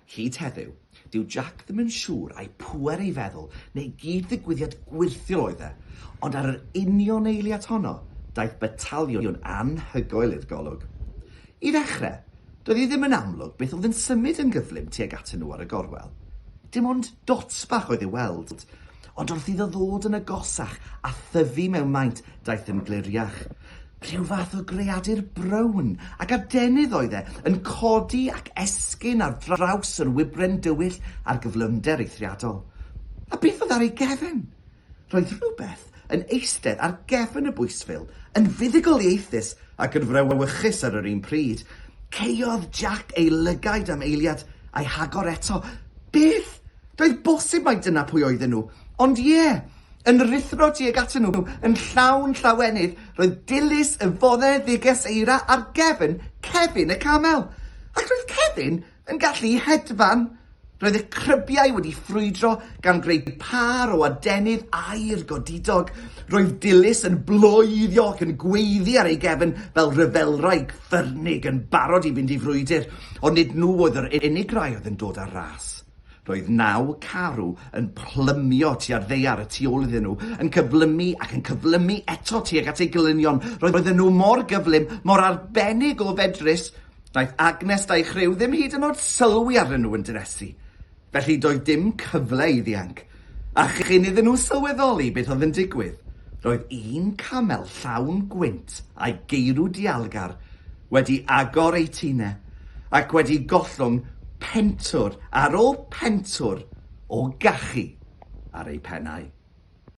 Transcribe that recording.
Hyd heddiw, dyw Jack ddim yn siŵr ai pŵer ei feddwl neu gyd-ddigwyddiad gwyrthiol oedd e, ond ar yr union eiliad honno, daeth bataliwn anhygoel i'r golwg. I ddechrau, doedd hi ddim yn amlwg beth oedd yn symud yn gyflym tuag atyn nhw ar y gorwel. Dim ond dots bach oedd i'w weld, ond wrth iddo ddod yn agosach a thyfu mewn maint, daeth yn gliriach. Rhyw fath o greadur brown ac adenydd oedd e, yn codi ac esgyn ar draws yr wybren dywyll ar gyflymder eithriadol. A beth oedd ar ei gefn? Roedd rhywbeth yn eistedd ar gefn y bwystfil, yn fuddugoliaethus ac yn frawychus ar yr un pryd. Caeodd Jack ei lygaid am eiliad, a'i hagor eto. Beth? Doedd bosib mai dyna pwy oedden nhw. Ond ie, yn rhuthro tuag atyn nhw yn llawn llawenydd, roedd Dilys y foneddiges eira ar gefn Kevin y camel. Ac roedd Kevin yn gallu hedfan. Roedd y crybiau wedi ffrwydro gan greu pâr o adenydd aur godidog. Roedd Dilys yn bloeddio ac yn gweiddi ar ei gefn fel rhyfelwraig ffyrnig yn barod i fynd i frwydr. Ond nid nhw oedd yr unig rai oedd yn dod ar ras. Roedd naw carw yn plymio tua'r ddaear y tu ôl iddyn nhw, yn cyflymu ac yn cyflymu eto tuag at eu gelynion. Roedden nhw mor gyflym, mor arbennig o fedrus, wnaeth Agnes a'i chriw ddim hyd yn oed sylwi arnyn nhw yn dynesu. Felly doedd dim cyfle i ddianc. A chyn iddyn nhw sylweddoli beth oedd yn digwydd, roedd un camel llawn gwynt a'i geirw dialgar wedi agor eu tine ac wedi gollwng pentwr ar ôl pentwr o gachu ar eu pennau.